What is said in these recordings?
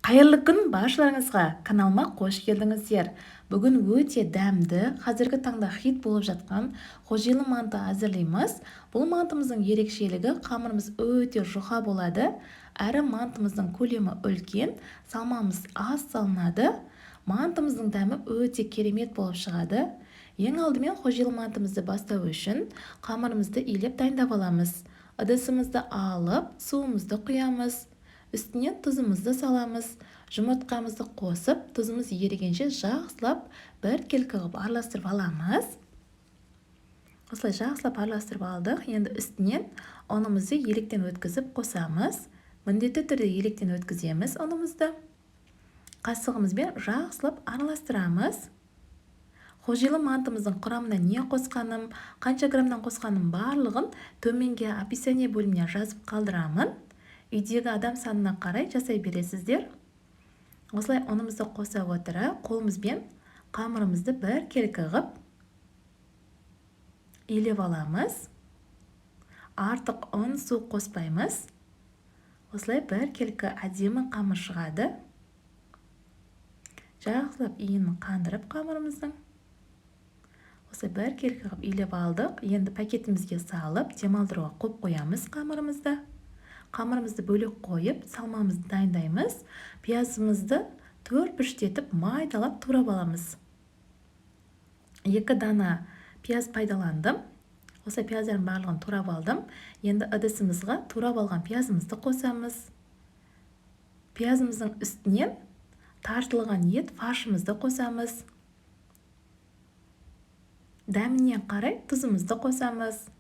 Қайырлы күн баршаларыңызға! Каналыма қош келдіңіздер. Бүгін өте дәмді, қазіргі таңда хит болып жатқан хожелі манты әзірлейміз. Бұл мантымыздың ерекшелігі қамырымыз өте жұқа болады, әрі мантымыздың көлемі үлкен, салмамыз аз салынады. Мантымыздың дәмі өте керемет болып шығады. Ең алдымен хожелі мантымызды бастау үшін қамырымызды илеп дайындап аламыз. Ыдысымызды алып, суымызды құямыз. Үстінен тұзымызды саламыз, жұмыртқамызды қосып, тұзымыз ерігенше жақсылап біркелкі қылып араластырып аламыз. Осылай жақсылап араластырып алдық. Енді үстінен ұнымызды електен өткізіп қосамыз. Міндетті түрде електен өткіземіз ұнымызды. Қасығымызбен жақсылап араластырамыз. Хожелі мантымыздың құрамына не қосқаным, қанша граммнан қосқаным барлығын төменге описание бөліміне жазып қалдырамын. Үйдегі адам санына қарай жасай бересіздер. Осылай ұнымызды қоса отыра қолымызбен қамырымызды біркелкі қылып илеп аламыз. Артық ұн, су қоспаймыз. Осылай біркелкі әдемі қамыр шығады. Жақсылап иінін қандырып қамырымыздың. Осылай біркелкі қылып илеп алдық. Енді пакетімізге салып демалдыруға қойып қоямыз қамырымызды. Қамырымызды бөлек қойып, салмамызды дайындаймыз. Пиязымызды төрт бұрыштетіп майдалап турап аламыз. 2 дана пияз пайдаландым. Осы пияздардың барлығын турап алдым. Енді ыдысымызға турап алған пиязымызды қосамыз. Пиязымыздың үстінен тартылған ет фаршымызды қосамыз. Дәміне қарай тұзымызды қосамыз.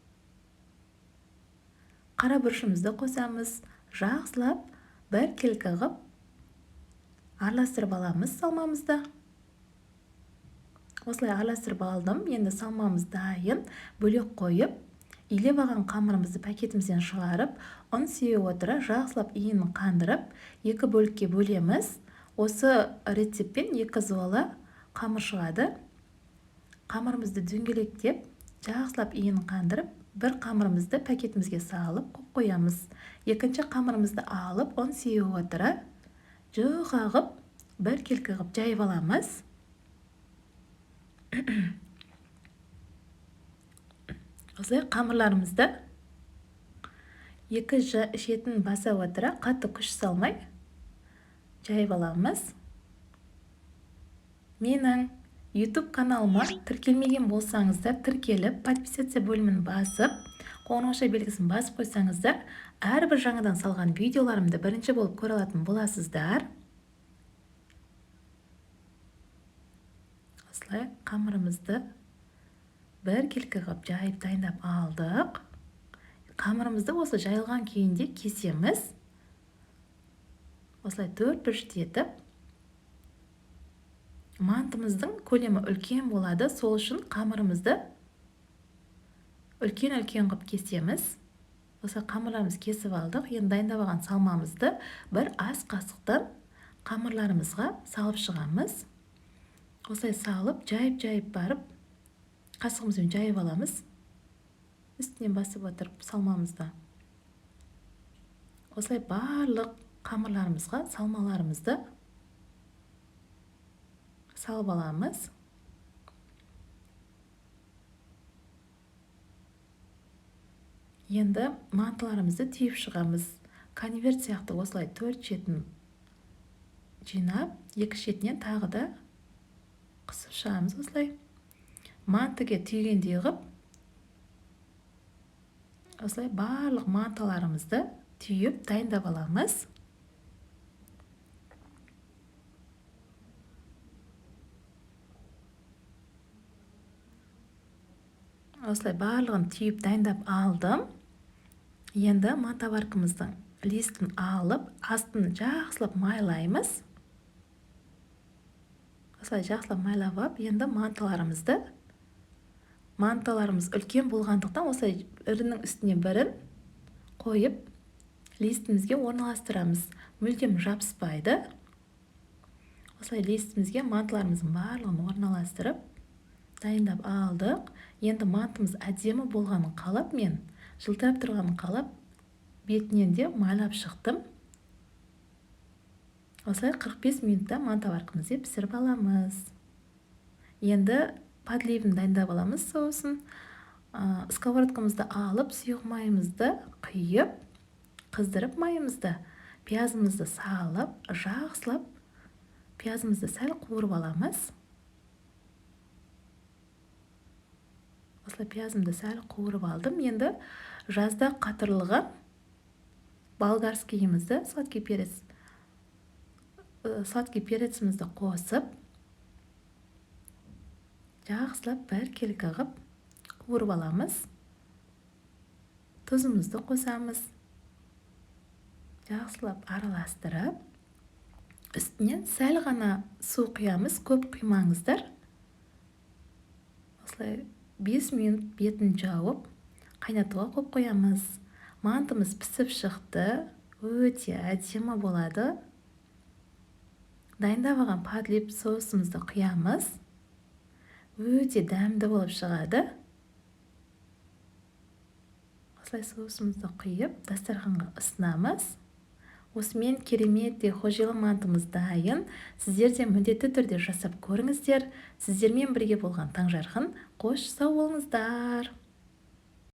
Қара бұрышымызды қосамыз. Жақсылап біркелкі қылып араластырып аламыз салмамызды. Осылай араластырып алдым. Енді салмамыз дайын. Бөлек қойып, илеп алған қамырымызды пакетімізден шығарып, ұн сеуе отыра жақсылап иінін қандырып, 2 бөлікке бөлеміз. Осы рецептпен 2 зуала қамыр шығады. Қамырымызды дөңгелектеп, жақсылап иінін қандырып, бір қамырымызды пакетімізге салып қойып қоямыз. Екінші қамырымызды алып, ұн сеуе отыра жұқа қылып, біркелкі қылып жайып аламыз. Осылай қамырларымызды екі шетін баса отыра, қатты күш салмай жайып аламыз. Менің YouTube каналыма тіркелмеген болсаңыздар, тіркеліп, подписаться бөлімін басып, қоңырауша белгісін басып қойсаңыздар, әрбір жаңадан салған видеоларымды бірінші болып көре алатын боласыздар. Осылай қамырымызды біркелкі қылып жайып дайындап алдық. Қамырымызды осы жайылған күйінде кесеміз. Осылай төрт бұрыштетіп, мантымыздың көлемі үлкен болады, сол үшін қамырымызды үлкен-үлкен қылып кесеміз. Осы қамырларымызды кесіп алдық. Енді дайындап алған салмамызды бір ас қасықтан қамырларымызға салып шығамыз. Осылай салып, жайып-жайып барып, қасығымызбен жайып аламыз. Үстінен басып отырып салмамызды. Осылай барлық қамырларымызға салмаларымызды салып аламыз. Енді мантыларымызды түйіп шығамыз. Конверт сияқты осылай төрт шетін жинап, екі шетінен тағы да қысып шығамыз осылай. Мантыге түйгендей қылып, осылай барлық манталарымызды түйіп дайындап аламыз. Осылай барлығын түйіп дайындап алдым. Енді мантоваркамыздың листін алып, астын жақсылап майлаймыз. Осылай жақсылап майлап алып, енді манталарымыз үлкен болғандықтан осылай бірінің үстіне бірін қойып, листімізге орналастырамыз. Мүлдем жабыспайды. Осылай листімізге манталарымыздың барлығын орналастырып, дайындап алдық. Енді мантымыз әдемі болғанын қалап, мен жылтырап тұрғанын қалап, бетінен де майлап шықтым. Осылай 45 минутта мантоваркамызды пісіріп аламыз. Енді подливін дайындап аламыз, соусын. Сковородкамызды алып, сұйық майымызды құйып, қыздырып майымызды, пиязымызды салып, жақсылап пиязымызды сәл қуырып аламыз. Осылай пиязымды сәл қуырып алдым. Енді жазда қатырылған болгарскийімізді, сладкий перецімізді қосып, жақсылап біркелкі қылып қуырып аламыз. Тұзымызды қосамыз. Жақсылап араластырып, үстінен сәл ғана су құямыз, көп құймаңыздар. Осылай 5 минут бетін жауып, қайнатуға қойып қоямыз. Мантымыз пісіп шықты, өте әдемі болады. Дайындап алған подлив соусымызды құямыз. Өте дәмді болып шығады. Осылай соусымызды құйып, дастарханға ұсынамыз. Осымен кереметтей Хожелі мантымыз дайын. Сіздер де міндетті түрде жасап көріңіздер. Сіздермен бірге болған Таңжарқын. Қош, сау болыңыздар.